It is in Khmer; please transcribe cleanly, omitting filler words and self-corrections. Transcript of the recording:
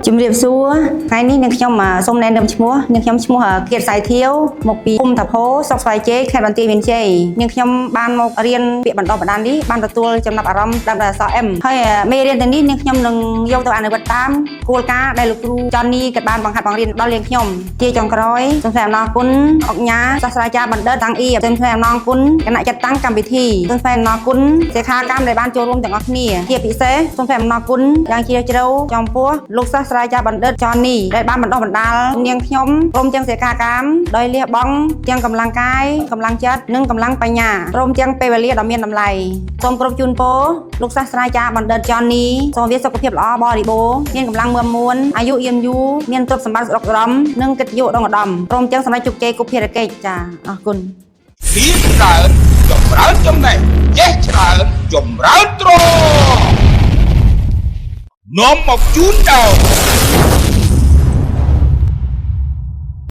ជំរាបសួរថ្ងៃនេះនាងខ្ញុំអ่าសូមណែនាំឈ្មោះនាងខ្ញុំឈ្មោះអ่าគៀតសៃធាវមកពីភូមិតាផោស្រុកស្វាយជេកខេត្តបន្ទាយមានជ័យនាងខ្ញុំបានមករៀនពាក្យបណ្ដុះបណ្ដាលនេះបានទទួលចំណាប់អារម្មណ៍តាមអក្សរ M ហើយអ่าមេរៀនទាំងនេះនាងខ្ញុំនឹងយកទៅអនុវត្តតាមគោលការណ៍ដែលលោកគ្រូចននីក៏បានបង្ហាត់បង្រៀនដល់នាងខ្ញុំជាចុងក្រោយសូមថ្លែងអំណរគុណអុកញ៉ាសាស្ត្រាចារ្យបណ្ឌិតតាំងអ៊ីសូមថ្លែងអំណរគុណគណៈចាត់តាំងកម្មវិធីសូមថ្លែងអំណរគុណសិក្ខាកាមដែលបានចូលរួមទាំងអស់គ្នាជាពិសេសសូមថ្លែងអំណរគុណយ៉ាងជ្រាលជ្រៅចំពោះលោកសាស្ត្រាចារ្យបណ្ឌិតចននីដែលបានបណ្ដុះបណ្ដាលនាងខ្ញុំព្រមទាំងសិក្ខាកាមដោយលះបង់ទាំងកម្លាំងកាយកម្លាំងចិត្តនិងកម្លាំងបញ្ញាព្រមទាំងពេលវេលាដ៏មានតម្លៃសូមគោរពជូនពរលោកសាស្ត្រាចារ្យបណ្ឌិតចននីសូមវាសុខភាពល្អបរិបូរណ៍មានកម្លាំងមាំមួនអាយុយឺនយូរមានទ្រព្យសម្បត្តិស្ដុកស្ដំនិងកិត្តិយសឧត្តមឧត្តមព្រមទាំងសម្រេចជោគជ័យគ្រប់ភារកិច្ចចាអរគុណ រៀនច្រើនចម្រើនចំណេះចេះច្រើនចម្រើនទ្រព្យនាំមកជូនដល់